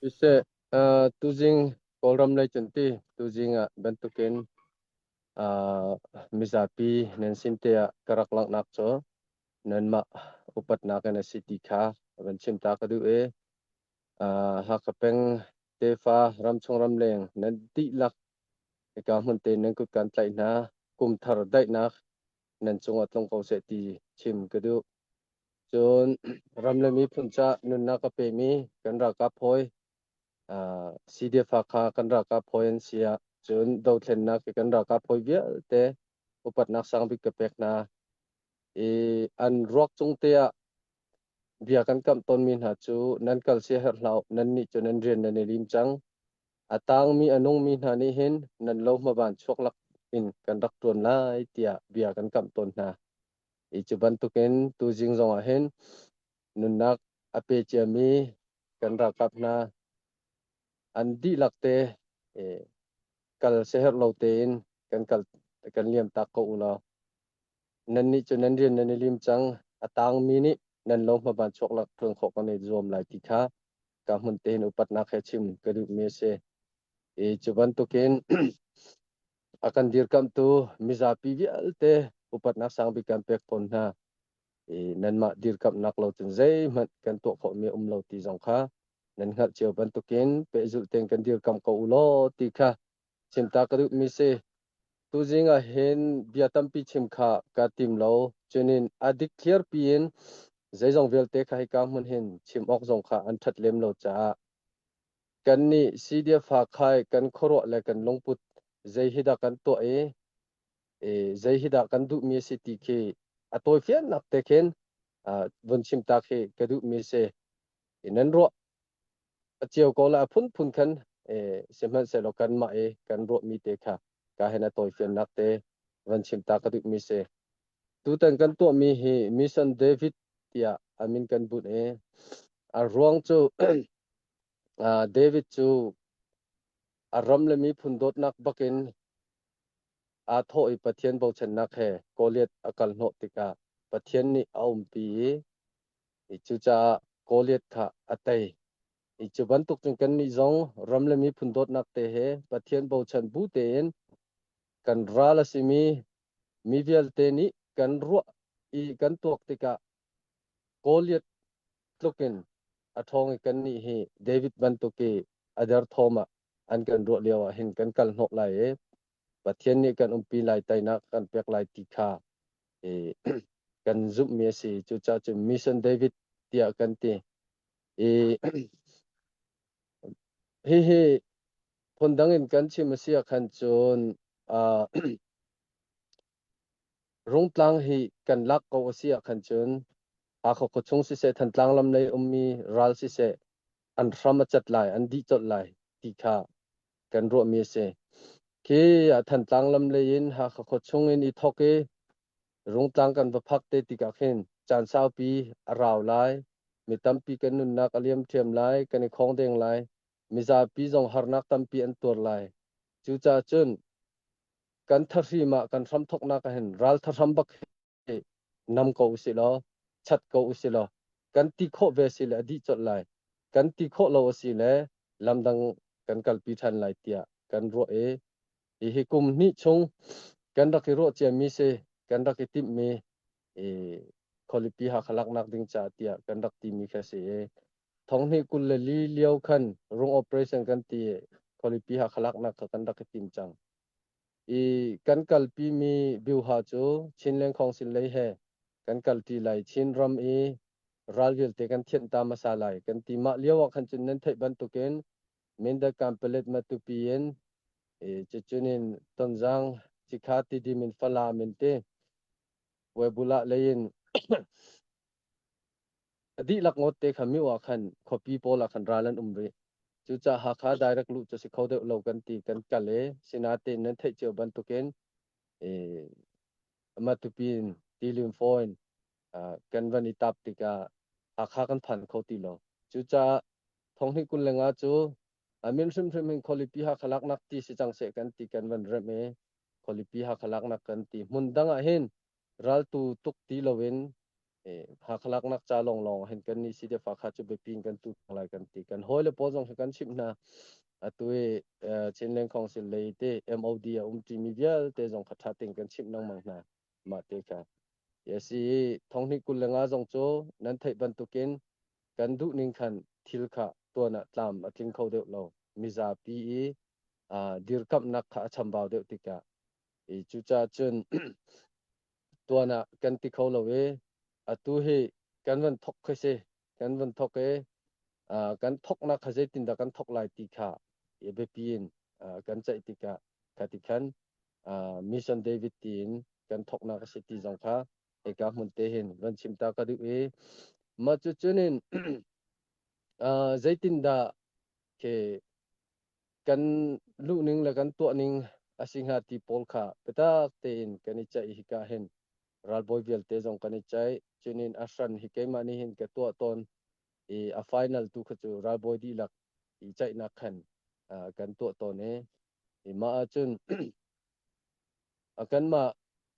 Siseh, tuzing Kawlram lei cun ti tuzing ah bantukin mizapi nan sin te ah ka rak langhnak cu nanmah upatnak in a si ti kha van chim ta ka duh i Hakha peng tefa ramchung ramleng nan dihlak hika hmun te nan kut kan tlaih hna. Kum thar daihnak nan cungah tlung ko seh ti chim ka duh. Cun ram le miphun ca nunnak a pemi kan ralkap hawi CDF Hakha kan ralkap hawi an si ah cun dothlennak i kan ralkap hawi vialte upatnak sangbik ka pek hna. I an ruak cung te ah bia kan kamh tawnmi hna cu nan kal siaherh hlah u, nannih cu nan rian nan i lim cang. A tangmi a nungmi hna nih hin nan lo hmaban chuak lak in kan rak ṭuan lai tiah bia kan kamh tawn hna. I cu bantukin tuzing zongah hin nunnak a pe ciami kan ralkap hna an dihlak te kal siaherh lo tein kan kal kan liam tak ko u law nannih cu nan rian nan i lim cang. A tangmi nih nan lo hmaban chuak lak ṭuan khawh kan i zuam lai ti kha ka hmun tein upatnak he chim ka duhmi a si. I cu bantukin a kan dirkamhtu mizapi vialte upatnak sangbik kan pek fawn hna. I nanmah dirkamhnak lo cun zeihmanh kan tuah khawhmi a um lo ti zong kha nan hngalh cio bantukin pehzulh tein kan dirkamh ko u law ti kha chimta ka duhmi si. Tuzing ah hin bia tampi chim kha ka tim lo. Cunin a dikthliar piin zeizong vialte kha hika hmun hin chim awk zong kha an ṭhat lem lo caah kannih CDF Hakhai kan khuaruah le kan lungput zei hi dah kan tuah i zei hi dah kan duhmi a si ti khi a tawifiannak te khin vun chim ta khi ka duhmi a si. Nan ruah a cio ko la a phunphun khan sihmanhsehlaw kanmah i kan ruahmi te kha ka hen a tawifiannak te van chim ta ka duhmi si. Tutan kan tuahmi hi Mission David tiah a min kan bunh i a ruang cu David cu a ram le miphun dawtnak bakin aa thawh i Pathian bochannak he Goliath a kal hnawh tikah Pathian nih a umpi i cucaah Goliath kha a tei. I cu bantuk cun kannih zong ram le miphun dawtnak te he Pathian bochan bu tein kan ral a simi mi vialte nih kan ruah i kan tuak tikah Goliath tlukin a ṭhawng i kannih hi David bantuk i a derthawm ah an kan ruah lio ah hin kan kal hnawh lai i Pathian nih kan umpi lai, teinak kan pek lai ti kha kan zumhmi a si. Cucaah cun Mission David tiah kan ti. I hihi phundang in kan chim a si ah khan cun Rungtlang hi kan lak ko a si ah khan cun Hakha khuachung siseh, Thantlang lam lei ummi ral siseh, an hram a cat lai, an dih colh lai ti kha kan ruahmi a si. Khi ah Thantlang lam lei in Hakha khuachung in i thawk i Rungtlang kan va phak te tikah khin caan saupi a rau lai, mi tampi kan nunnak a liam ṭhiam lai, kan i khawng deng lai, mizapi zong harnak tampi an tuar lai. Cucaah cun kan thahrim ah kan hramthawknak ah hin ral thahram bak hi nam ko usih law chat ko usih law kan ti khawh ve si le a dih colh lai, kan ti khawh lo a si le lamdang kan kalpi ṭhan lai tiah kan ruah i hihi kum hnih chung kan rak i ruah ciami si, kan rak i timhmi i khualipi Hakha laknak ding caah tiah kan rak timi kha si i thonghnih 24 lio khan rung operation kan ti i khualipi Hakha laknak kha kan rak i tim cang. I kan kalpimi biuha cu Chinland Council lei he kan kalṭi lai. Chinram i ral vialte kan thianh ta hmasa lai kan ti. Mah lio ah khan cun nan theih bantukin Mindat Kanpalet Matupi in cucun in Tonzang Cikha Tidim in Falam in ti Webulah lei in a dihlak ngawt te kha mio ah khan khuapi pawl ah khan ral an um rih. Cucaah Hakha direct luh cu si kho deuh lo kan ti kan kal i sinain nan theih cio bantukin Matupi in Tilim phone kan van i tap tikah Hakha kan phan kho ti lo. Cucaah thonghnih 25 cu a min hrimhrim in khualipi Hakha laknak ti si cang seh kan ti kan van remh i khualipi Hakha laknak kan ti. Hmun dang ah hin raltu tuk ti loin. Hakha laknak ca lawnglawng hin kan nih CDF Hakha cu biapi in kan tu lai kan ti. Kan hawile pawl zong hi kan chimh hna. Atu i Chinland Council lei te MOD a um ṭimi vialte zong kha ṭha tein kan chimh lengmang hna. Mah te kha. Si thonghnih 25 zong cu nan theih bantukin kan duh ning khan thil kha tuan ah tlam a tling kho deuh lo. Mizapi i dirkamhnak kha a chambau deuh tikah i cucaah cun tuan ah kan ti kho lo i atu hi kan van thok khi si. Kan van thok i kan thoknak kha zeitindah kan thok lai ti kha i biapi in kan ceih tikah kha ti khan Mission David tiin kan thoknak a si ti zong kha hika hmun te hin van chim ta ka duh i mah cu cunin zeitindah khi kan luhning le kan tuahning a si hnga ti pawl kha biatak tein kan i ceih. Hika hin ralbawi vialte zong kan i ceih. Cunin a hran hi keimah nih hin ka tuah tawn i a final tu kha cu ralbawi dihlak i ceihnak khan kan tuah tawn i mah ahcun kanmah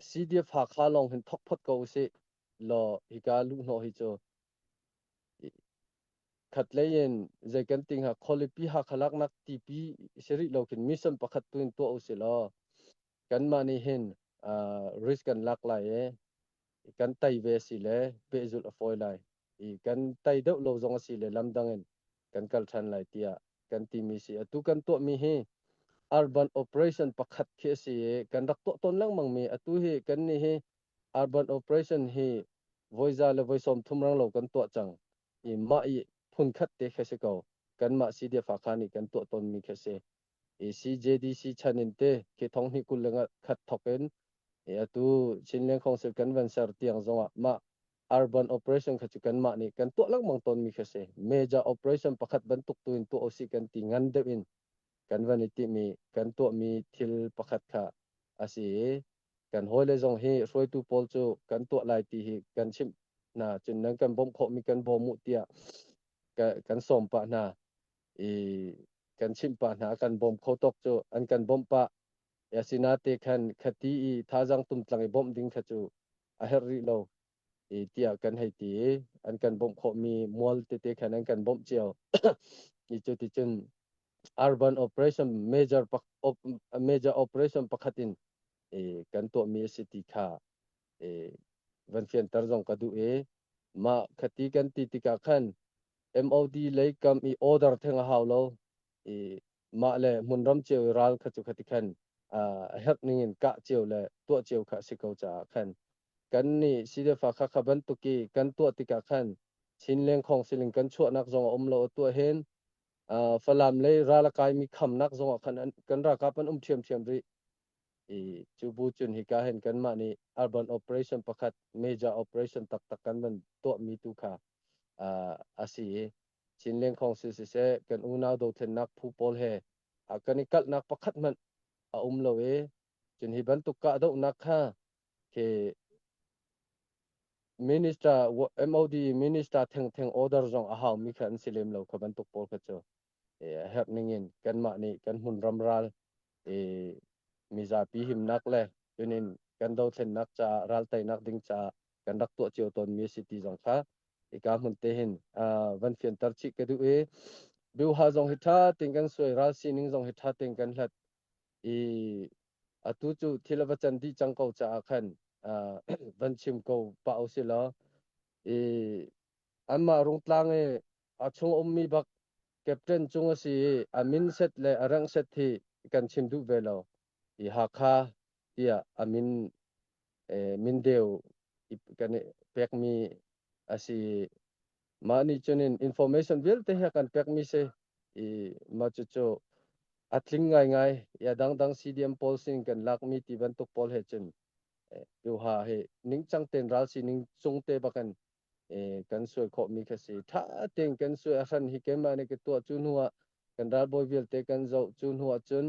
CDF Hakha lawng hin thok phot ko usih law hika luhhnawh hi cu khatlei in zei kan ti hnga, khualipi Hakha laknak tipi si rih lo khin mission pakhat tu in tuah usih law kanmah nih hin risk kan lak lai i kan tei ve si le pehzulh a fawi lai i kan tei deuh lo zong a si le lamdang in kan kal ṭhan lai tiah kan timi si. Atu kan tuahmi hi urban operation pakhat khi a si i kan rak tuah tawn lengmang mi. Atu hi kan nih hi urban operation hi voi za le voi 30 rang lo kan tuah cang i mah i phun khat te khi si ko. Kanmah CDF Hakha nih kan tuah tawnmi khi si i CJDC chan in te khi thong hnih 21 thok in i atu Chinland Council kan van ser tiang zongah mah urban operation kha cu kanmah nih kan tuah lengmang tawnmi khi si. Major operation pakhat bantuk tu in tuah usih kan ti, ngan deuh in kan van i timi kan tuahmi thil pakhat kha a si i kan hawile zong hi hruaitu pawl cu kan tuah lai ti hi kan chimh hna. Cun nan kan bawmh khawhmi kan bawm u tiah kan sawm pah hna i kan chimh pah hna. Kan bawm kho tawk cu an kan bawmh pah. Asinate khan khati i thazang tumtlang i bawmh ding kha cu a herh rih lo i tiah kan hei ti i an kan bawmh khawhmi mual tete khan an kan bawmh cio i cu ti cun urban operation major major operation pakhat in kan tuahmi a si ti kha van fianter zong ka duh i mah khati kan ti tikah khan MOD lei kam i order theng a hau lo i mah le hmunram cio i ral kha cu khati khan a herh ning in kah cio le tuah cio kha a si ko caah khan kan nih CDF kha kha bantuk i kan tuah tikah khan Chinleng khong siling kan chuahnak zong a um lo. A tuah hin Falam lei ral a kaimi khamnak zong ah khan kan ralkap an um ṭhiamṭhiam rih i cu bu cun hika hin kanmah nih urban operation pakhat, major operation taktak kan van tuahmi tu kha a si i Chinleng khong si siseh, kan unau dothlennak phu pawl he kan i kalhnak pakhat hmanh a um lo i cun hi bantuk kahdohnak kha khi minister MOD minister thengtheng order zong a haumi kha an si lem lo. Kha bantuk pawl kha cu herh ning in kanmah nih kan hmun ram ral i mizapi himnak le cunin kan dothlennak caah, ral teinak ding caah kan rak tuah cio tawnmi a si ti zong kha hika hmun te hin van fianter chih ka duh i biuha zong hi ṭha tein kan suai, ral sining zong hi ṭha tein kan hlat i atu cu thil a va can dih cang ko caah khan van chim ko pah usih law i anmah Rungtlang i a chung ummi bak captain cung a si i a min set le a rank set hi kan chim duh ve lo i Hakha tiah a min mindeu kan i pekmi a si. Mah nih cun in information vialte hi a kan pekmi si i mah cucu a tling ngaingai i a dangdang CDM pawl sin kan lakmi ti bantuk pawl he cun duha hi ningcang tein ral sining cung te bakin kan suai khawhmi kha si. Ṭha tein kan suai. A hran hi keimah nih ka tuah. Cu hnu ah kan ralbawi vialte kan zoh. Cu hnu ah cun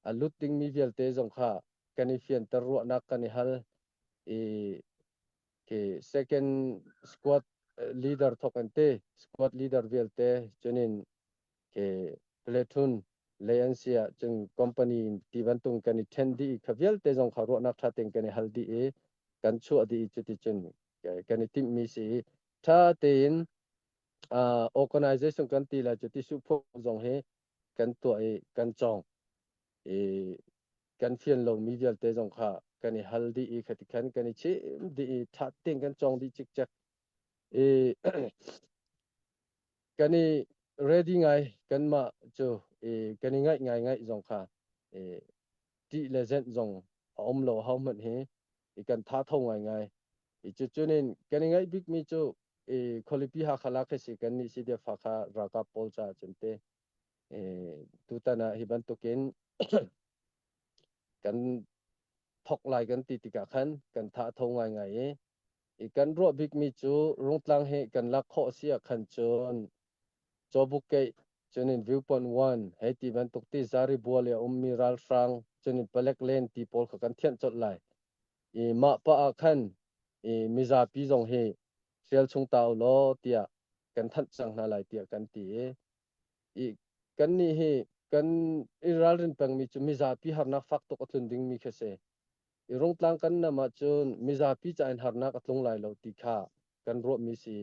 a lut dingmi vialte zong kha kan i fianter, ruahnak kan i hal i khi second squad leader thok an te squad leader vialte cunin khi platoon lei an si ah cun company ti bantuk kan i then dih. Kha vialte zong kha ruahnak tha tein kan i hal dih i kan chuah dih. Cuti cun Kan i timhmi si i ṭha tein organization kan ti lai cu tisu phu zong hi kan tuah i kan cawng i kan fian lomi vialte zong kha kan i hal dih i khati khan kan i chim dih i ṭha tein kan cawng dih cikcek i kan i ready ngai. Kanmah cu i kan i ngaih ngai ngaih zong kha i ṭih le zenh zong a um lo ho hmanh hi i kan tha tho ngai ngai i cucunin kan i ngaih bikmi cu i khualipi Hakha lak hi si. Kan nih CDF Hakha ralkap pawl caah cun te tutan ah hi bantukin kan thok lai kan ti tikah khan kan tha tho ngai ngai i kan ruah bikmi cu Rungtlang hi kan lak khawh si ah khan cun Cawbuk keih cunin Viewpoint 1 hei ti bantuk ti Zari bual i a ummi ralhrang cunin palek len ti pawl kha kan thianh colh lai i mah pah ah khan i mizapi zong hi hrial chung ta u law tiah kan thanh cang hna lai tiah kan ti i kannih hi kan i ralrin pengmi cu mizapi harnak fak tuk a tlun dingmi khi si. I Rungtlang kan nam ahcun mizapi ca in harnak a tlung lai lo ti kha kan ruahmi si.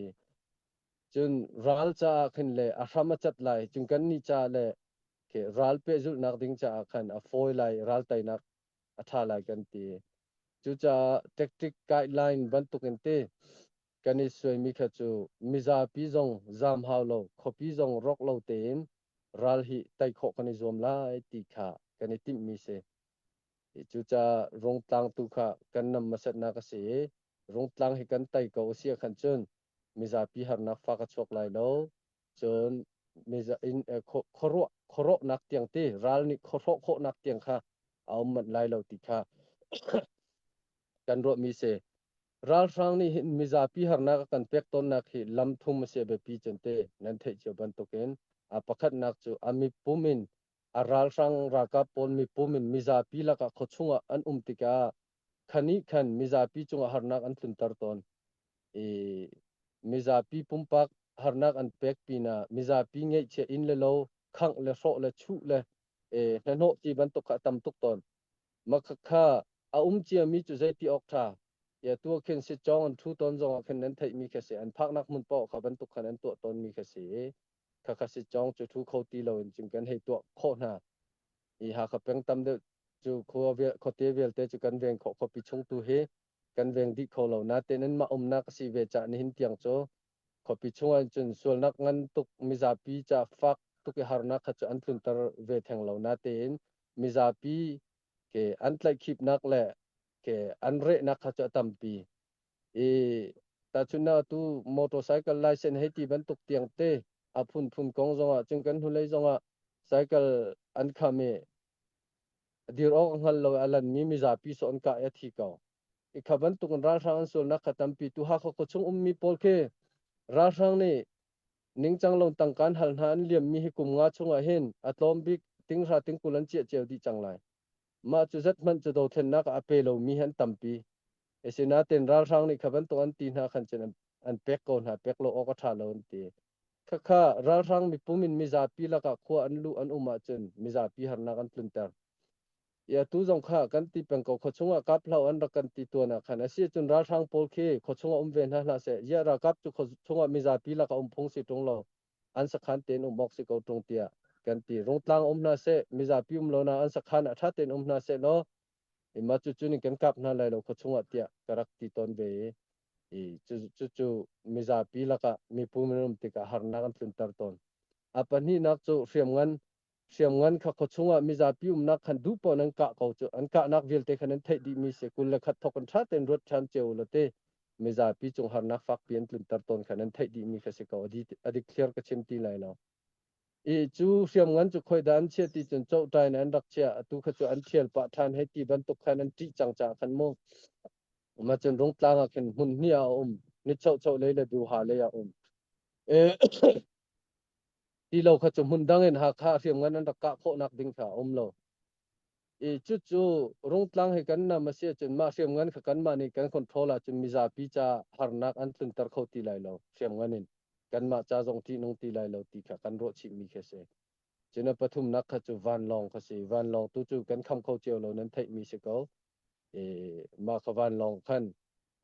Cun ral caah khin le a hram a cat lai, cun kannih caah le khi ral pehzulhnak ding caah khan a fawi lai, ral teinak a ṭha lai kan ti. Cucaah tactic guideline bantukin ti kan i suaimi kha cu mizapi zong zaam hau lo, khuapi zong rawk lo tein ral hi tei khawh kan i zuam lai ti kha kan i timhmi si. Cucaah Rungtlang tu kha kan nam hmasatnak a si i Rungtlang hi kan tei ko a si ahkhan cun mizapi harnak fak a chuak lai lo. Cun khuaruah khuarawhnak tiang ti ral nih khuahrawh khawhnak tiang kha a um manh lai lo ti kha kan ruahmi si. Ralhrang nih hin mizapi harnak a kan pek tawnnak hi lam thum a si. A biapi cun te nan theih cio bantukin a pakhatnak cu a mipum in a ralhrang ralkap pawl mipum in mizapi lakah khuachung ah an um tikah khani khan mizapi cungah harnak an tlunter tawn i mizapi pumpak harnak an pek pinah mizapi ngeihchiah inn le lo khangh le hrawh le chuh le hnahnawh ti bantuk kha a tam tuk tawn. Makhakha a um ciami cu zeiti awk ṭha ya tu khin si cawng an ṭhu tawn zongah khin nan theihmi kha si, an phaknak hmun paoh kha bantuk khan an tuah tawnmi kha si i khakha si cawng cu ṭhu kho ti loin cun kan hei tuah khawh hna i Hakha peng tam deuh cu khua khuate vialte cu kan veng khawh. Khuapi chung tu hi kan veng dih kho lo natein anmah umnak a si ve cah nihin tiang cu khuapi chung ah cun sualnak ngan tuk mizapi ca fak tuk i harnak kha cu an tlunter ve theng lo natein mizapi ke an tlaihkhipnak le ke an rehnak kha cu a tampi i tahchunhnak tu motorcycle license hei ti bantuk tiang te a phunphun kong zongah cun kan hnulei zongah cycle an kham i dir awk a hngal lo i a lanmi mizapi sawh an kah i a thi ko. I kha bantuk in ralhrang an sualnak kha tampi. Tu Hakha khuachung ummi pawl khi ralhrang nih ningcang lo tangka an hal hna an liammi hi kum nga chungah hin a tlawm bik tinghra tingkul an ciah cio dih cang lai. Mah cu zat hmanh cu dothlennak ah a pe lomi hi an tampi. Asinain ralhrang nih kha bantuk an ti hna khan cun an pek ko hna, pek lo awk a ṭha lo an ti. Khakha ralhrang mipum in mizapi lakah khua an luh an um ahcun mizapi harnak an tlunter. I atu zong kha kan ti peng ko, khuachung ah kap hlah an rak kan ti tuan ah khan a si cun ralhrang pawl khi khuachung ah um ve hna hlah seh, ziah ralkap cu khuachung ah mizapi lakah um phung si ṭung lo, an sakhan tein um awk si ko ṭung tiah kan ti. Rungtlang um hna seh, mizapi um lo na an sakhan ah ṭha tein um hna seh law mah cu cu nih kan kap hna lai lo khuachung ah tiah ka rak ti tawn ve i cucu mizapi lakah mipu an um tikah harnak an tlunter tawn. A pahnihnak cu hriamngan. Hriamngan kha khuachung ah mizapi umnak khan duh paoh nan kah ko cu an kahnak vialte khan nan theih dihmi si. 21 thok in ṭha tein ruat ṭhan cio u law te mizapi cung harnak fakpi an tlunter tawn kha nan theih dihmi kha si ko. A dikthliar ka chim ti lai lo. I cu hriamngan cu khoi dah an chiah ti cun cohṭai in an rak chiah. Atu kha cu an ṭhial pah ṭhan hei ti bantuk khan an ṭih cang caah khan mu mah cun Rungtlang ah khin hmun hnih ah a um, ni chohchoh lei le duha lei ah um. Ti lo kha cu hmun dang in Hakha hriamngan an rak kah khawhnak ding kha a um lo. I cucu Rungtlang hi kan nam a si ahcun mah hriamngan kha kanmah nih kan control ahcun mizapi ca harnak an tlunter kho ti lai lo hriamngan in. Kanmah ca zong ṭihnung ti lai lo ti kha kan ruah chihmi khi a si. Cun a pathumnak kha cu vanlawng kha si. Vanlawng tu cu kan kham kho cio lo, nan theihmi si ko. I mah kha vanlawng khan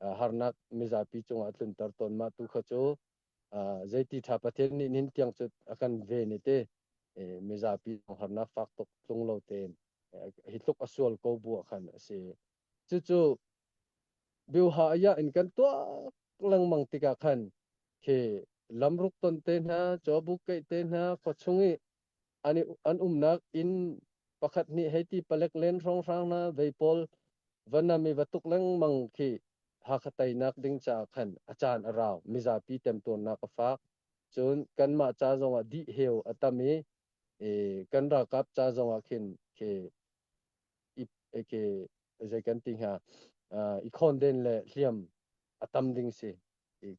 Harnak mizapi cungah a tlunter tawn. Mah tu kha cu zeiti ṭha Pathian nih nihin tiang cu a kan ven i te mizapi harnak fak tuk tlung lo tein hi tluk a sual ko bu ah khan a si. Cucu biuha aya in kan tuak lengmang tikah khan khi lamruk ton te hna, cawbuk keih te hna, khuachung i an umnak inn pakhat nih hei ti palek len hrawnghrang hna vei pawl va nam i va tuk lengmang khi Hakha teinak ding caah khan a caan a rau, mizapi temtuarnak a fak. Cun kanmah ca zongah dih heu a tam i kan ralkap ca zongah khin khi i khi zei kan ti hnga, i khawnden le hliam a tam ding si.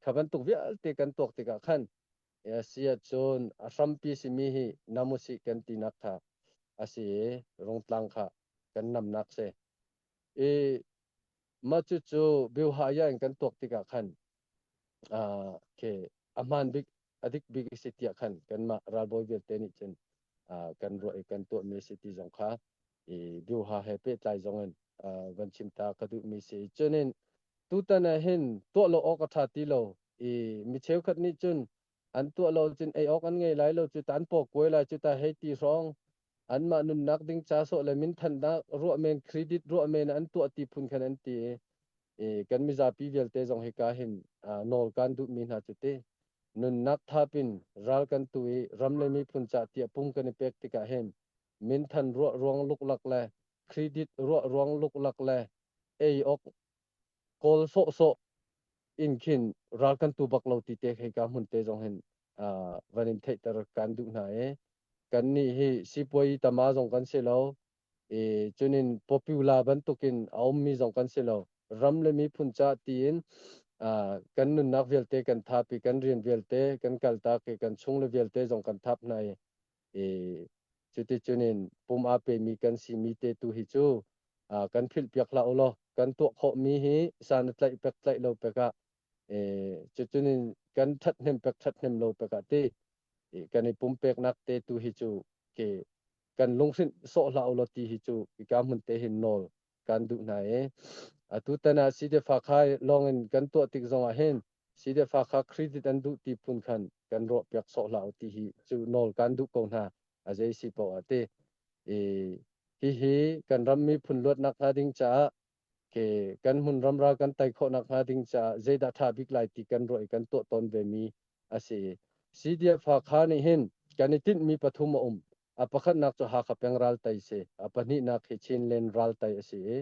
Kha bantuk vialte kan tuak tikah khan si ahcun a hrampi simi hi nam usih kan tinak kha a si i Rungtlang kha kan namnak si. I mah cucu biuhaya in kan tuak tikah khan khi a hmaan bik a dik bik a si tiah khan kanmah ralbawi vialte nih cun kan ruah i kan tuahmi a si ti zong kha i biuha he pehtlai zong in van chim ta ka duhmi si. Cunin tutan ah hin tuah lo awk a ṭha ti lo i mi cheukhat nih cun an tuah lo cun ei awk an ngei lai lo cu ta, an paw kuai lai cu ta hei ti hrawng anmah nunnak ding ca sawh le minthannak ruah men, credit ruah men an tuah ti phun khan an ti i kan mizapi vialte zong hika hin nawl kan duhmi hna cu ti nunnak thapin ral kan tu i ram le miphun cah tiah pum kan i pek tikah hin minthan ruah ruang luklak le credit ruah ruang luklak le ei awk kawl sawhsawh in khin ral kan tu bak lo ti te hei ka hmun te zong hin van in theihter kan duh hna i kan nih hi sipuai tama zong kan si lo i cunin popular bantukin a ummi zong kan si lo. Ram le miphun ca tiin kan nunnak vialte kan thap i kan rian vialte kan kaltak i kan chung le vialte zong kan thap hna i i cuticunin pum aa pemi kan simi te tu hi cu kan philhpiak hlah u law kan tuah khawhmi hi san a tlaih pek tlaih lo pek ah cucunin kan ṭhathnem pek ṭhathnem lo pek ah ti kan i pumpeknak te tu hi cu ke kan lunghrinh sawh hlah u law ti hi cu hika hmun te hin nawl kan duh hna i atu tan ah CDF Hakha lawng in kan tuah tik zong ah hin CDF Hakha credit an duh ti phun khan kan ruah piak sawh hlah u ti hi cu nawl kan duh ko hna. A zei si paoh ah ti i hihi kan ram miphun luatnak hnga ding caah ke kan hmun ramra kan tai khawhnak hnga ding caah zeidah ṭha bik lai ti kan ruah i kan tuah tawn ve mi a si. CDF Hakha nih hin kan i tinhmi pathum a um. A pakhatnak cu Hakha peng raltai si. A pahnihnak hi Chinland raltai a si i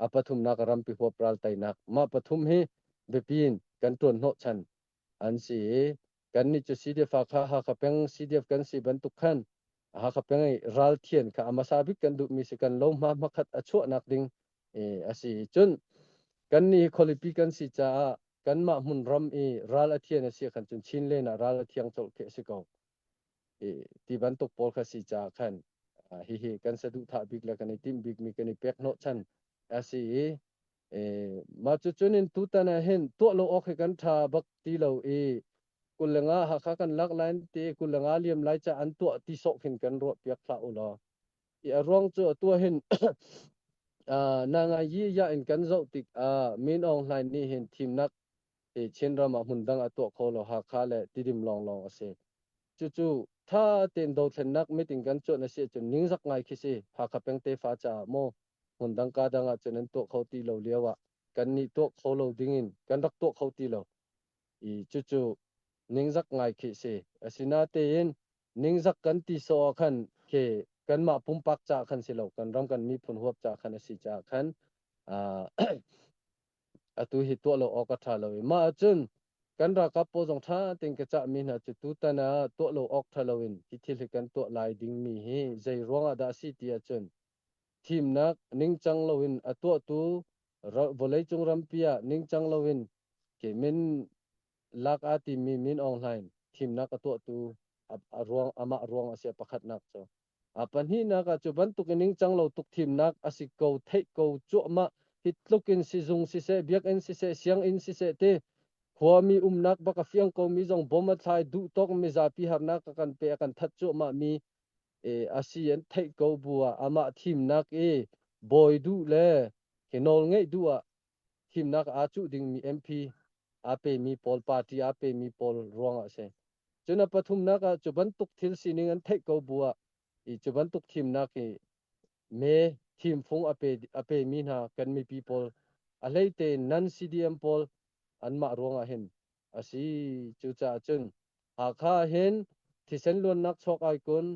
a pathumnak rampi huap raltainak. Mah pathum hi biapi in kan ṭuan hnawhchan an si i kannih cu CDF Hakha Hakha peng CDF kan si bantuk khan Hakha peng i ralthian kha a hmasa bik kan duhmi si, kan lo hma hmakhat a chuahnak ding a si. Cun kannih hi khualipi kan si caah kanmah hmun ram i ral a thian a si khan cun Chinland ah ral a thiang colh khi a si ko. Ti bantuk pawl kha si caah khan hihi kan saduhthah bik le kan i timh bikmi kan i pek hnawhchan a si i mah cucun in tutan ah hin tuah lo awk hi kan ṭha bak ti lo i 25 Hakha kan lak lai ti 25 liam lai ca an tuah ti sawh khin kan ruah piak hlah u law. I a ruang cu atu hin na ngai yi ya in kan zoh tik ah Min Aung Hlaing nih hin thimnak hi Chinram ah hmun dang a tuah kho lo, Hakha le Tidim lawnglawng a si. Cucu tha tein dothlennak meeting kan cuanh a si ahcun ningzak ngai khi si. Hakha peng tefa caah maw hmun dang ka dang ah cun an tuah kho ti lo lio ah kan nih tuah kho lo ding in kan rak tuah kho ti lo. I cucu ningzak ngai khi si. Asinatein ningzak kan ti sawh ah khan khi kanmah pumpak caah khan si lo, kan ram kan miphun huap caah khan a si caah khan atu hi tuah lo awk a ṭha lo i mah ahcun kan ralkap pawl zong ṭha tein ka cahmi hna cu tutan ah tuah lo awk ṭha loin hi thil hi kan tuah lai dingmi hi zei ruangah dah a si ti ahcun thimnak ningcang loin a tuahtu vawleicung rampi ah ningcang loin ke min lak aa timmi Min Aung Hlaing thimnak a tuahtu a ruang amah ruang a si. A pakhatnak cu, a pahnihnak ah cu bantuk in ningcang lo tuk thimnak a si ko theih ko cuahmah hi tluk in sizung siseh, biakinn siseh, sianginn siseh ti khuami umnak bak a fiang komi zong bom a thlai duh tawk mizapi harnak a kan pe a kan that cuahmah mi a si an theih ko bu ah amah thimnak i bawi duh le hi nawl ngeih duh ah. Thimnak aa cuh dingmi MP aa pemi pawl, party aa pemi pawl ruangah a si. Cun a pathumnak ah cu bantuk thil sining an theih ko bu ah i cu bantuk thimnak i me thimfung a pemi hna kan mipi pawl a hleite nan CDM pawl anmah ruangah hin a si. Cucaah cun Hakha ah hin thisen luannak chuak ai kun,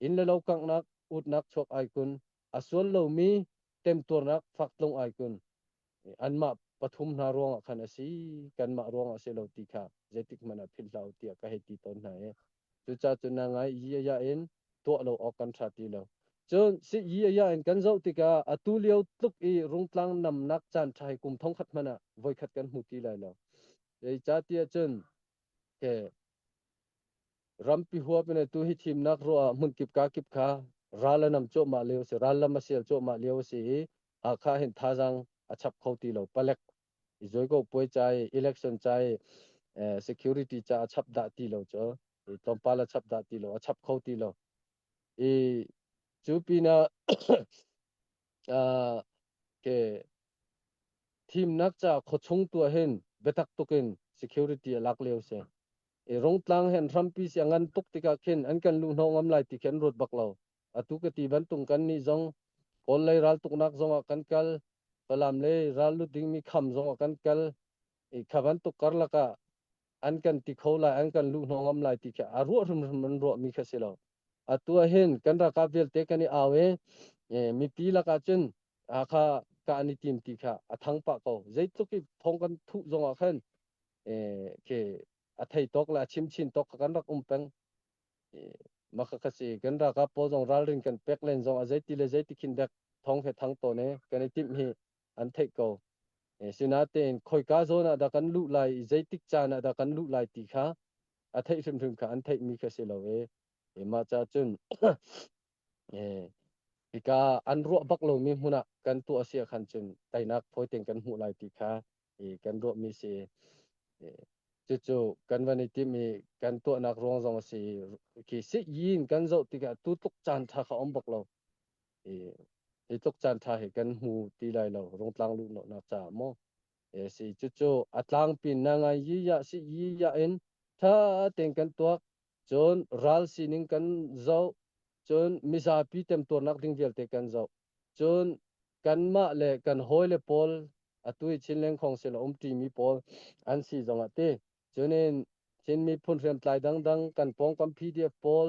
inn le lo kanghnak utnak chuak ai kun, a sual lomi temtuarnak faktlung ai kun. Anmah pathum hna ruangah khan a si, kanmah ruangah a si lo ti kha zeitik hmanh ah philh hlah u tiah ka hei ti tawn hna i cucaah cun na ngai yi a in tuah lo awk kan ṭha ti lo. Cun si yi a in kan zoh tikah atu lio tluk i rungtlang namnak caan ṭha hi kum thongkhat hmanh ah voikhat kan hmu ti lai lo. Zeicahtiah cun ke Rampi huap in atu hi thimnak ruah ah hmunkip kakip kha ral a nam cuahmah lio a si, ral lam a sial cuahmah lio a si i Hakha hin thazaang a chap kho ti lo. Palek i zuaiko puai ca i election ca i security ca a chap dah ti lo cu tlawmpal a chap dah ti lo, a chap kho ti lo. I cu pinah ke thimnak ca khuachung tu ah hin biatak tuk in security a lak lio si. I Rungtlang hen hrampi si a ngan tuk tikah khin an kan luhhnawh ngam lai ti khi an ruat bak lo. Atu ka ti bantuk kan nih zong Kawl lei raltuknak zongah kan kal, Falam lei ral lut dingmi kham zongah kan kal. I kha bantuk karlak ah an kan ti kho lai, an kan luhhnawh ngam lai ti khi a ruah hrimhrim an ruahmi kha si lo. Atu ah hin kan ralkap vialte kan i au i mipi lakah cun Hakha kah an i tim ti kha a thang pah ko. Zeitluk i thong kan thuh zongah khan khi a thei tawk le a chim chin tawk kha kan rak um peng. Mah kha si kan ralkap pawl zong ralrin kan pek len zong a zeiti le zeiti khin dek thong he thang tawn i kan i timh hi an theih ko. Sinatein khoika zawn ah dah kan luh lai i zeitik caan ah dah kan luh lai ti kha a theih hrimhrim kha an theihmi kha si lo i mah ca cun hika an ruah bak lomi hmun ah kan tuah si ah khan cun teinak fawi tein kan hmuh lai ti kha kan ruahmi si. Cucu kan van i timh i kan tuahnak ruang zong a si. Khi si yin kan zoh tikah tu tluk caan ṭha kha um bak lo. Hi tluk caan ṭha hi kan hmu ti lai lo rungtlang luhnak caah maw. Si cucu a tlangpi na ngai yi ya si yi ya in ṭha tein kan tuak. Cun ral sining kan zoh. Cun mizapi temtuarnak ding vialte kan zoh. Cun kanmah le kan hawile pawl atu i Chinland Council a umṭimi pawl an si zongah ti cunin Chin miphun hriamtlai dangdang kan pawngkam PDF pawl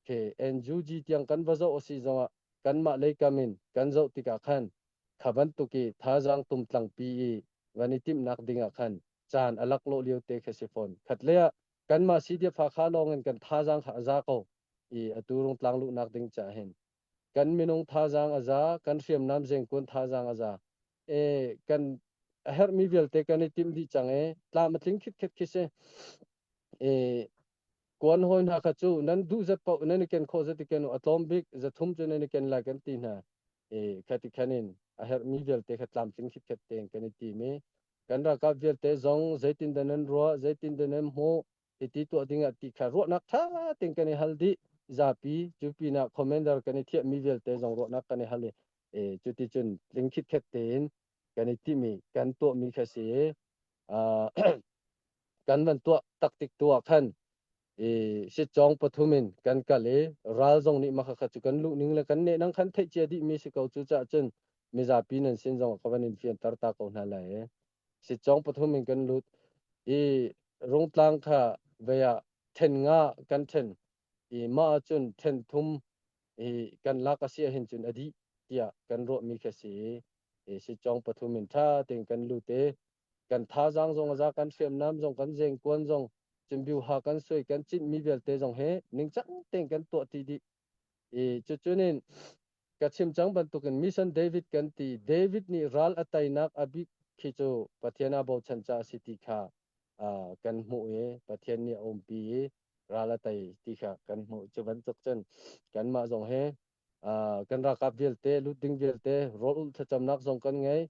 khi NUG tiang kan va zoh a si zongah kanmah leikam in kan zoh tikah khan kha bantuk i thazaang tumtlangpi i van i timhnak dingah khan caan a laklawh lio te khi si fawn. Khatlei ah kanmah CDF Hakha lawng in kan thazaang kha a za ko i atu rungtlang luhnak ding caah hin kan minung thazaang a za, kan hriamnam zengkun thazaang a za. E, kan a herhmi vialte kan i timh dih cang e, tlam a tling khit khet khi si. E, kuan hawi hna kha cu nan duh zat paoh nan i ken khawh zat i ken u, a tlawm bik zathum cu nan i ken lai kan ti hna. E, khati khan in a herhmi vialte kha tlamtling khit khet tein kan i tim i kan ralkap vialte zong zeitin dah nan ruah, zeitin dah nan hmuh, hiti tuah dingah ti kha ruahnak ṭha tein kan i hal dih. Zapi cu pinah commander kan i thiahmi vialte zong ruahnak kan i hal i cuti cun tling khitkhet tein kan i timi kan tuahmi kha si i kan van tuah taktik tu ah khan i sitcawng pathum in kan kal i ral zong nih mah kha cu kan luh ning le kan neh nang khan theih cia dih mi si ko. Cu caah cun mizapi nan sin zong ka van in fianter ta ko hna lai i sitcawng pathum in kan lut i Rungtlang kha vei ah ṭhen nga kan ṭhen i mah ahcun ṭhen thum i kan lak a si ahhin cun a dih tiah kan ruahmi kha si i sitcawng pathum in ṭha tein kan lut i kan thazaang zong a za, kan hriamnam zong, kan zengkuan zong, cimbiuha kan suai, kan cinhmi vialte zong he ningcang tein kan tuah ti dih i cucun in Ka chim cang bantukin Mission David kan ti. David nih ral a teinak a bik khi cu Pathian aa bochan caah a si ti kha kan hmuh i Pathian nih a umpi i ral a tei ti kha kan hmuh. Cu bantuk cun kanmah zong hi kan ralkap vialte, lut ding vialte, rawl ulh thlacamnak zong kan ngei.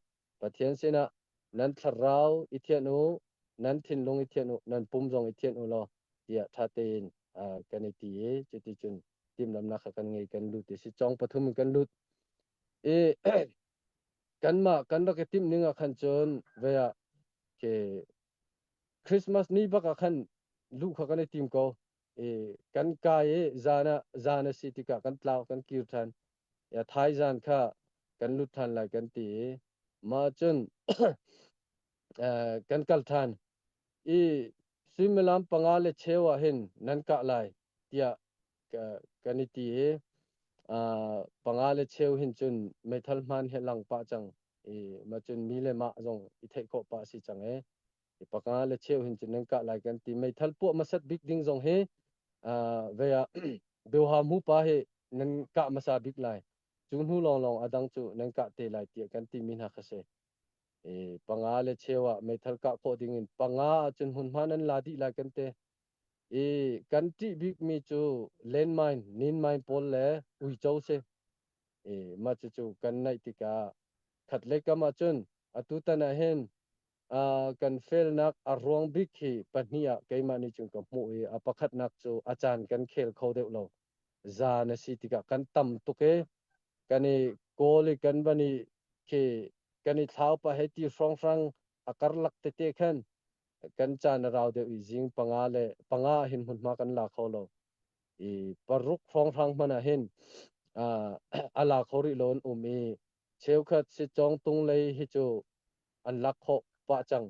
Pathian sinah nan thlarau i thianh u, nan thinlung i thianh u, nan pum zong i thianh u law tiah ṭha tein kan i ti i cuticun timhlamhnak kha kan ngei, kan lut i si cawng pathum in kan lut i. Kanmah kan rak i timh ning ah khan cun vei ah ke Christmas ni bak ah khan luh kha kan i tim ko. I kan kai i zan ah zan a si tikah kan tlau kan kir ṭhan. Ya thai zan kha kan lut ṭhan lai kan ti i mah cun kan kal ṭhan. I suimilam 5 le cheu ah hin nan kah lai tiah kan i ti i 5 le cheu hin cun meithal hman he lang pah cang i mah cun mi le mah zong i theih khawh pah si cang i 5 le cheu hin cun nan kah lai kan ti. Meithal puah hmasat bik ding zong hi ve ah Beuha mu pa hi nan kah hmasa bik lai, cu hnu lawnglawng a dang cu nan kah te lai tiah kan timi hna kha si. I 5 le cheu ah meithal kah khawh ding in 5 ahcun hmunhma nan la dih lai kan ti. I kan ṭih bikmi cu landmine, ninmine pawl le uico si. I mah cucu kan naih tikah khatlei kam ahcun atutan ah hin kan felnak a ruang bik hi pahnih ah keimah nih cun ka hmuh i a pakhatnak cu a caan kan khel kho deuh lo. Zan a si tikah kan tam tuk i kan i kawl i kan van i khi kan i thlau pah hei ti hrawnghrang a karlak tete khan kan caan a rau deuh i zing 5 le 5 ah hin hmunhma kan la kho lo i 6 hrawnghrang hmanh ah hin a la kho rih lo an um i cheukhat sitcawng tung lei hi cu an lak khawh pah cang,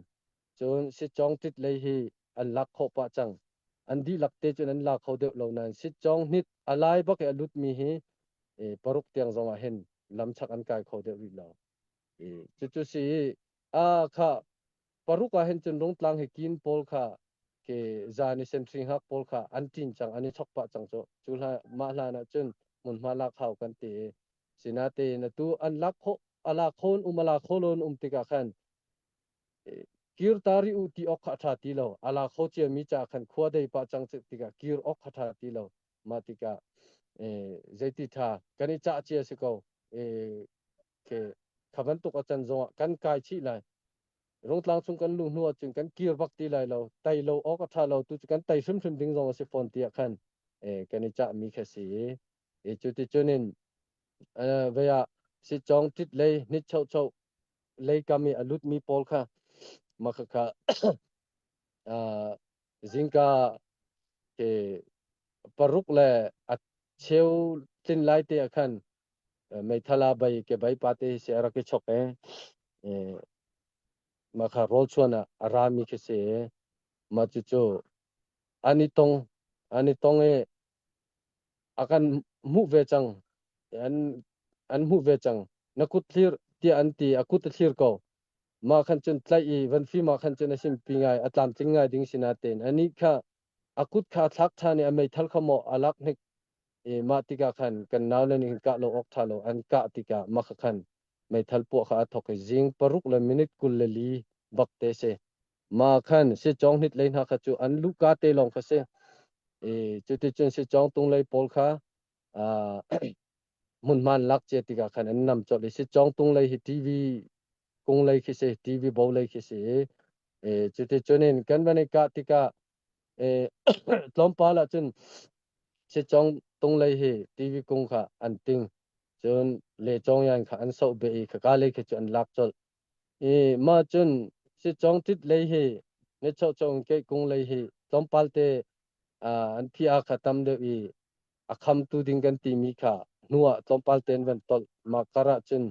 cun sitcawng tit lei hi an lak khawh pah cang. An dihlak te cun an la kho deuh lo nain sitcawng hnit a lai bak i a lutmi hi 6 tiang zong ah hin lamchak an kai kho deuh rih lo. I cucu si a kha 6 ah hin cun Rungtlang hi kin pawl kha ke zan i sentry hngak pawl kha an ṭin cang, an i chok pah cang. Cu cu hla mah hlan ah cun hmunhma lak hau kan ti i sinatein atu an lak khawh a lak kho um a la kho lo um tikah khan kir ta rih u ti awk kha a ṭha ti lo. A la kho ciami ca khan khua dei pah cang tikah kir awk kha ṭha ti lo. Mah tikah zeiti ṭha kan i cah cia si ko ke kha bantuk a can zongah kan kai chih lai. Rungtlang chung kan luh hnu ahcun kan kir bak ti lai lo, tai lo awk a ṭha lo tu cu kan tai hrimhrim ding zong a si fawn tiah khan kan i cahmi kha si i cu ti cun in vei ah sitcawng ṭit lei nit chocho lei kam i a lutmi pawl kha mah khakha zingka ke 6 le a cheu tlin lai te ah khan meithal ah bai ke bai pa te si a rak i chok e mah kha rawl chuan ah a rami khi si. Mah cucu an i tong an i tong i a kan hmuh ve cang, an hmuh ve cang. Na kut thlir tiah an ti, a kut a thlir ko. Mah khan cun tlaih i van fim ah khan cun a simpi ngai, a tlamtling ngai ding si natein anih kha a kut kha a thlak ṭhan i a meithal kha maw a lak hnik i mah tikah khan kan naule nih hin kah lo awk ṭha lo an kah tikah mah kha khan meithal puah kha a thawk i zing 6 le minute 24 bak te si. Mah khan sicawng hnit lei hna kha cu an luhka te lawng kha si i cuticun sicawng tung lei pawl kha hmunhma an lak cia tikah khan an nam colh i sicawng tung lei hi TV kung lei khi si, TV bo lei khi si i cuticun in kan van i kah tikah tlawmpal ah cun sicawng tung lei hi TV kung kha an ting, cun le cawng yan kha an soh beh i khaka lei khi cu an lak colh i mah cun sicawng tit lei hi ne choh ke kung lei hi tlawmpal te an phi a kha tam deuh i a khamtu ding kan timi kha hnu ah tlawmpal tein van tolh. Mah kar ah cun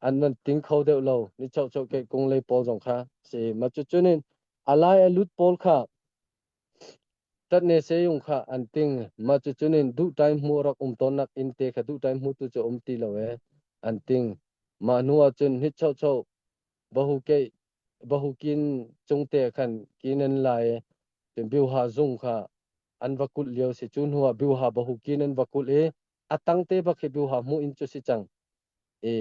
an van ting kho deuh lo ni choh ke kung lei pawl zong kha si. Ma cu cunin a lai a lut pawl kha tat ne se yung kha an ting. Ma cu cunin duh time mu rak um ton nak in te kha duh time mu tu cu um ti lo e an ting. Mah hnu ah cun hit choh bahu ke bahu kin cung te khan kin an lai cun biuha zung kha an va kulh lio si. Cu hnu ah biuha bahu kin an va kulh i a tang te bak hi biuha hmuh in cu si cang i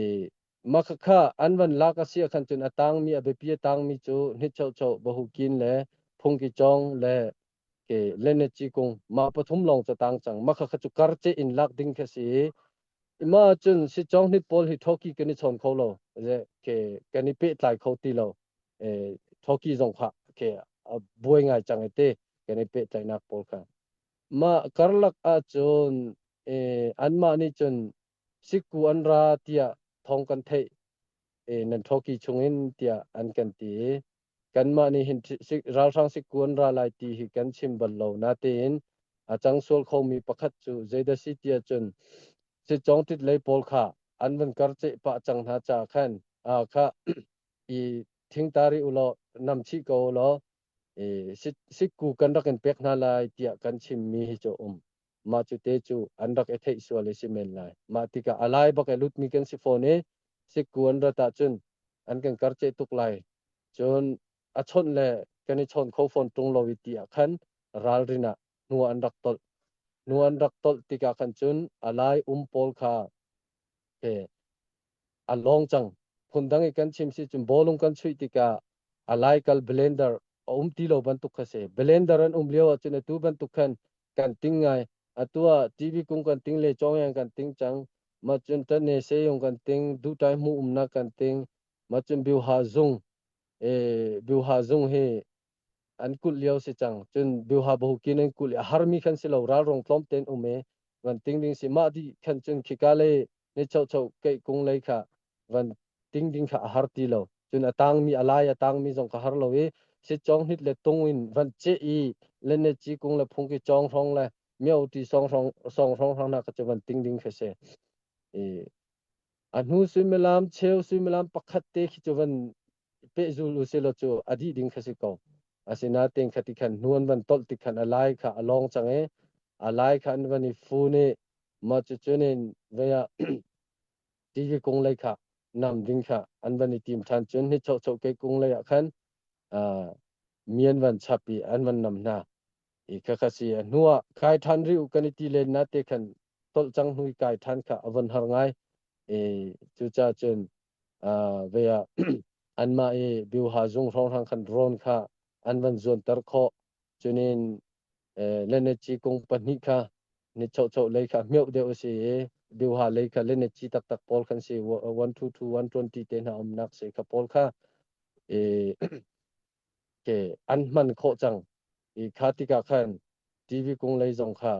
mah kha an van lak a si ah khan cun a tangmi, a biapi a tangmi cu hnit chocho bahu kin le phungki cawng le ke lene chi kung mah pathum lawng cu tang cang. Mah kha cu kar che in lak ding kha si i mah cun si cawng hnit pawl hi thoki kan i chawn kho lo ke kan i pehtlai kho ti lo e thoki zong kha ke buai ngai cang te kan i pehtlaihnak pawl kha. Mah karlak ahcun anmah nih cun sikku an ra tiah thawng kan theih. Nan ṭhawki chungin tiah an kan ti i kanmah nih hin ralhrang sikkuan ra lai ti hi kan chim bal lo. Natein a cang sual khomi pakhat cu zeidah si tiah cun sitcawng tit lei pawl kha an van karceh pah cang hna caah khan kha i thingtari ulaw nam chih ko ulaw sikku kan rak in pek hna lai tiah kan chimmi hi cu um. Mah cu te cu an rak i theih sual i si men lai. Mah tikah a lai bak i lutmi kan si fawn i sikku an rat ahcun an kan karceh tuk lai. Cun a chawnh le kan i chawn kho fawn ṭung lo i ti ah khan ralrin ah hnu an rak tolh. Hnu an rak tolh tikah khan cun a lai um pawl kha a lawng cang. Phundang i kan chim si cun bawlung kan chuih tikah a laikal blender a um ti lo bantuk kha si. Blender an um lio ahcun atu bantuk khan kan ting ngai. Atu ah TV kung kan ting le cawngyang kan ting cang. Mah cun tane seyung kan ting, duhtai hmu umnak kan ting. Mah cun biuha zung, biuha zung hi an kulh lio si cang. Cun biuha bohukin an kulh i a harmi khan si lo, ralrong tlawm tein um i van ting ding si. Mah dih khan cun khika le ni chocho keih kung lei kha van ting ding kha a har ti lo. Cun a tangmi a lai a tangmi zong ka har lo i si chong hnit le tung in van ce i le ne chi kung le phung ki chong hrong le mio ti song hrong song hrong hrong na ka chu van ting ding kha se. I a hnu suimilam cheu suimilam pakhat te khi chu van pehzul u selaw cu a dih ding kha si ko. Asinain khati khan hnu an van tolh tik khan a lai kha a lawng cang i a lai kha an van i fun i mah cucun in vei ah tiki kung lei kha nam ding kha an van i tim ṭhan. Cun hi chocho ke kung lei ah khan mi an van chap i an van nam hna i khakha si. A hnu ah kai ṭhan rih u kan i ti len na te khan tolh cang hnu i kai ṭhan kha a von har ngai i cucaah cun ve ah anmah i biuha zung hrawnghrang khan drone kha an van zuanter khawh. Cunin lenaci kung pahnih kha ni chocho lei kha hmeuh deuh a si i biuha lei kha lenaci taktak pawl khan si 122 120 te hna umnak si kha pawl kha ke an hman khawh cang i kha tikah khan TV kung lei zong kha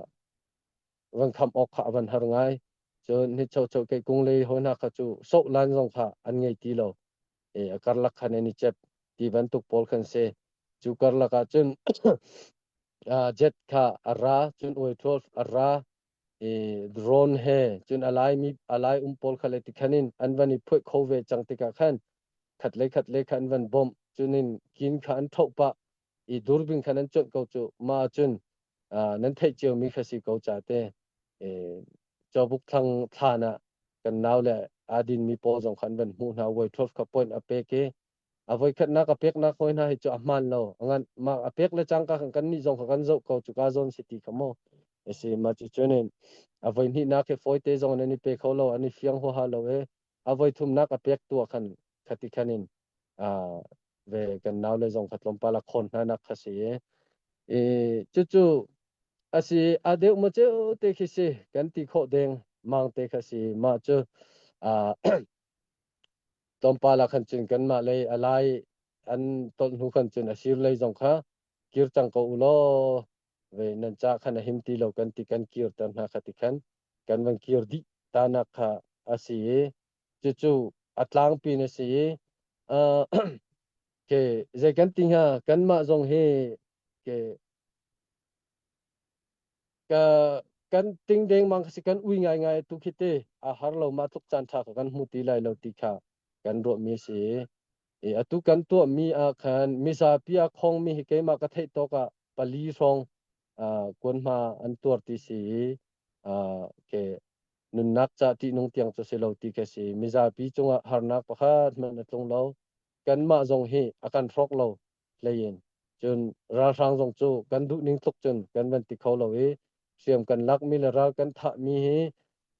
van kham awk kha a van har ngai. Cun ni cho cho ke kung lei hoi hna kha cu soh lan zong kha an ngei ti lo e a karlak khan an i chep ti bantuk pawl khan si. Cu karlak ah cun jet kha a ra, cun oi 12 a ra i drone he, cun a lai mi a lai um pawl kha le ti khan in an van i phuih kho ve cang tikah khan khat le khat le kha an van bawmh. Cunin kin kha an thoh pah i durbin khan an cuanh ko cu. Ma cun nan theih ciomi kha si ko ca te cawbuk thlang thlan ah kan nau le aa dinmi pawl zong kha an van hmuh hna. Voi 12 kha point a pek i a voi khatnak a peknak hoi hna hi cu a hmaan lo ngan ma a pek le cangka kan kan nih zong kha kan zoh ko cu ka zawn si ti kha mo si. Ma cu cunin a voi hnihnak hi fawi te zong an i pe kho lo, an i fiang huaha lo e. A voi thumnak a pek tu khan khati khanin ve kan nau le zong kha tlawmpal a khawn hna nak kha si i cucu a si. A deuh ma ceu te khi si kan ti khawh deng mang te kha si. Mah cu tlawmpal ah khan cun kanmah lei a lai an tolh hnu khan cun a sir lei zong kha kir cang ko u law ve nan ca khan a him ti lo kan ti, kan kirter hna kha ti khan kan van kir dih ta nak kha a si i cucu a tlangpi na si i ke zei kan ti hnga. Kanmah zong hi ke ka kan ting deng mang si kan ui ngai ngai tu khi te a har lo ma tluk caan tha ka kan hmu ti lai lo ti kha kan ruah mi si i atu kan tuah mi ah khan mizapi a khong mi hi keimah ka theih tawk ah pali hrawng kuan hma an tuar ti si i ke nunnak ca ṭihnung tiang cu si lo ti ka si. Mizapi cungah harnak pakhat hmanh a tlung lo. Kanmah zong hi a kan hrawk lo hlei in. Cun ralhrang zong cu kan duh ning tluk cun kan van ti kho lo i hriam kan lakmi le ral kan thahmi hi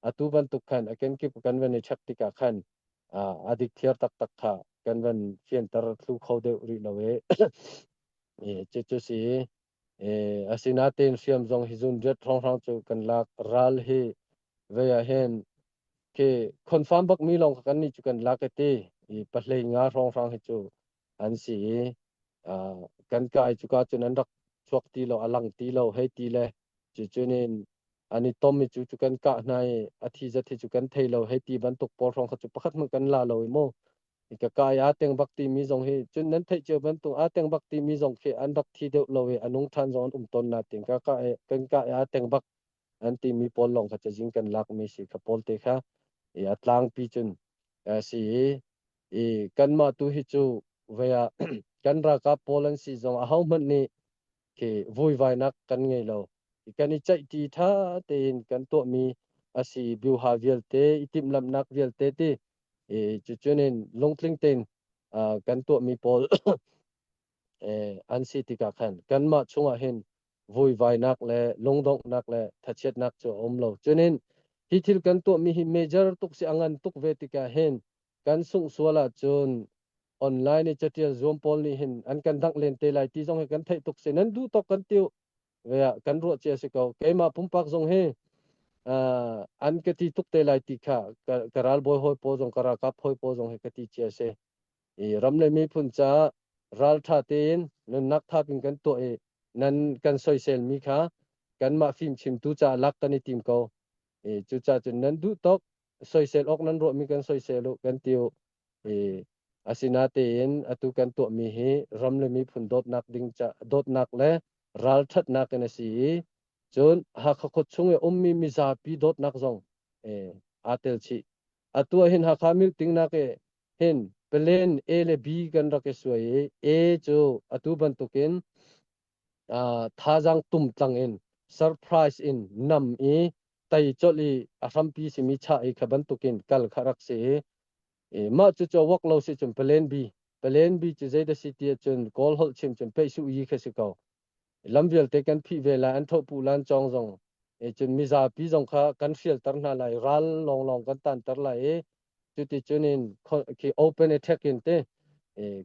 atu bantuk khan a kenkip kan van i check tikah khan a dik thiar taktak kha kan van fianter thlu kho deuh rih lo i cucu si. Asinain hriam zong hi zun riat hrawnghrang cu kan lak. Ral hi vei ah hin khi confirm bak mi lawng kha kan nih cu kan lak i ti i pahlei nga hrawnghrang hi cu an si i kan kai cuka cun an rak chuak ti lo, a lang ti lo hei ti le cucun in an i tom i cu cu kan kah hna i a thi zat hi cu kan thei lo hei ti bantuk pawl hrawng kha cu pakhat hmanh kan la lo i mu. Ka kai aa teng bak timi zong hi cun nan theih cio bantuk aa teng bak timi zong khi an rak thi deuh lo i a nung ṭhan zong an um tawn natin ka ka kan ka aa teng bak an timi pawl lawng kha cazin kan lakmi si kha pawl te kha i a tlangpi cun si i i kanmah tu hi cu vei ah kan ralkap pawl an si zong ahohmanh nih khi vuivainak kan ngei lo. Kan i ceihti ṭha tein kan tuahmi a si biuha vialte i timhlamhnak vialte ti i cucun in lungtling tein kan tuahmi pawl an si tikah khan kanmah chungah hin vuivainak le lungdonghnak le thachiatnak cu a um lo. Cunin hi thil kan tuahmi hi major tuk si a ngan tuk ve tikah hin kan sungh sual ahcun online i catial zuam pawl nih hin an kan dangh len te lai ti zong hi kan theih tuk si. Nan duh tawk kan tiu ve ah kan ruah cia si ko. Keimah pumpak zong hi an ka ti tuk te lai ti kha ka ralbawi hawi pawl zong ka ralkap hawi pawl zong hi ka ti cia si. I ram le miphun caah ralṭha tein nunnak thap in kan tuah i nan kan soiselmi kha kanmah fimchimtu caah lak kan i tim ko. I cucaah cun nan duh tawk soisel awk nan ruahmi kan soisel u kan ti u. I asinatein atu kan tuahmi hi ram le miphun dawtnak ding ca dawtnak le ralṭhatnak in a si i cun Hakha khuachung i ummi mizapi dawtnak zong aa tel chih. Atu ah hin Hakha meeting nak i hin plan A le B kan rak i suai i A cu atu bantukin thazaang tumtlang in surprise in nam i tei colh i a hrampi simi chah i kha bantukin kal kha rak si i mah cu cu wak lo si cun plan B, plan B cu zei dah si ti ahcun Kawl holh chim cun peih su yi kha si ko. Lam vialte kan phih ve lai, an thopu lan cawng zong cun mizapi zong kha kan hrialter hna lai, ral lawnglawng kan tanter lai i cuti cun in khi open attack in te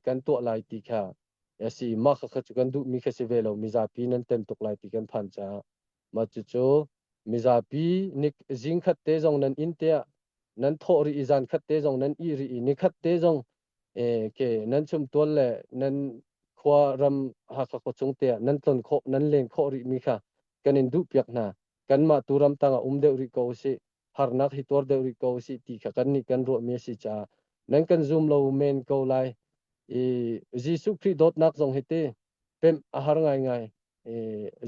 kan tuah lai ti kha si. Mah kha cu kan duhmi kha si ve lo, mizapi nan tem tuk lai ti kan phan caah. Mah cucu mizapi nik zing khat te zong nan inn te ah nan thawh rih i zan khat te zong nan ih rih i ni khat te zong ke nan chumtual le nan khua ram Hakha khuachung te ah nan tlon khawh, nan len khawh rih mi kha kan in duh piak hna. Kanmah tu ram tang ah um deuh rih ko usih, harnak hi tuar deuh rih ko usih ti kha kan nih kan ruahmi a si caah nan kan zum lo men ko lai. I Jesuh Khrih dawtnak zong hi ti pemh a har ngaingai. I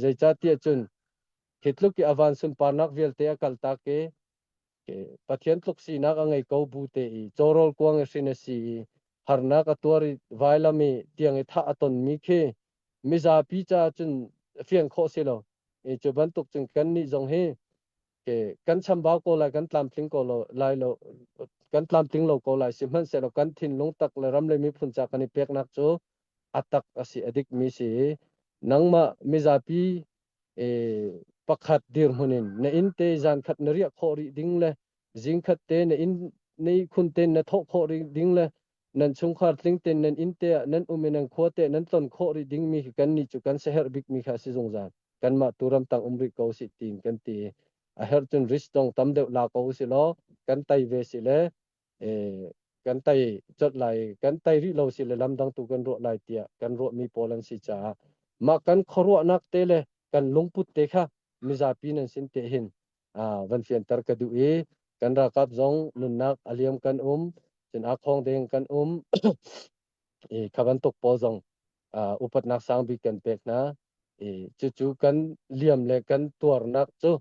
zeicahtiah cun hi tluk i a van sunparnak vialte a kaltak i Pathian tluk sinak a ngei ko bu te i cawrawl kuang i hrin a si i harnak a tuar i vailam i tiang i thah a tonmi khi mizapi caah cun fian khawh si lo. I cu bantuk cun kannih zong hi ke kan chambau ko lai, kan tlamtling ko lo lai lo, kan tlamtling lo ko lai, sihmanhsehlaw kan thinlung tak le ram le miphun ca kan i peknak cu a tak a si, a dikmi si i nangmah mizapi pakhat dirhmun in na inn te zan khat na riah khawh rih ding le zing khat te na inn na ihkhun ten na thawh khawh rih ding le nan chungkhar tling ten nan inn te ah nan um i nan khua te nan tlon khawh rih ding mi khi kan nih cu kan siaherh bik mi kha si zungzal. Kanmah tu ramtang um rih ko si tiin kan ti. A herh cun risk dong tam deuh la ko si law kan tai ve si le kan tai colh lai, kan tai rih lo si le lamdang tu kan ruah lai tiah kan ruahmi pawl an si caah mah kan khuaruahnak te le kan lungput te kha mizapi nan sin te hin van fianter ka duh i kan ralkap zong nunnak a liam kan um cun a khong deng kan um i kha bantuk pawl zong upatnak sang bik kan pek hna i cucu kan liam le kan tuarnak cu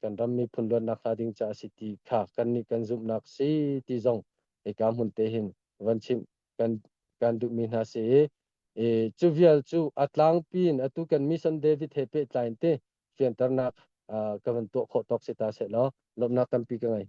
kan ram miphun luatnak hnga ding caah si ti kha kan nih kan zumhnak si ti zong hika hmun te hin van chimh kan duhmi hna si i cu vial cu a tlangpi in atu kan mission David he pehtlai in te fianternak ka van tuah khawh tawk si ta seh law lawmhnak tampi ka ngei.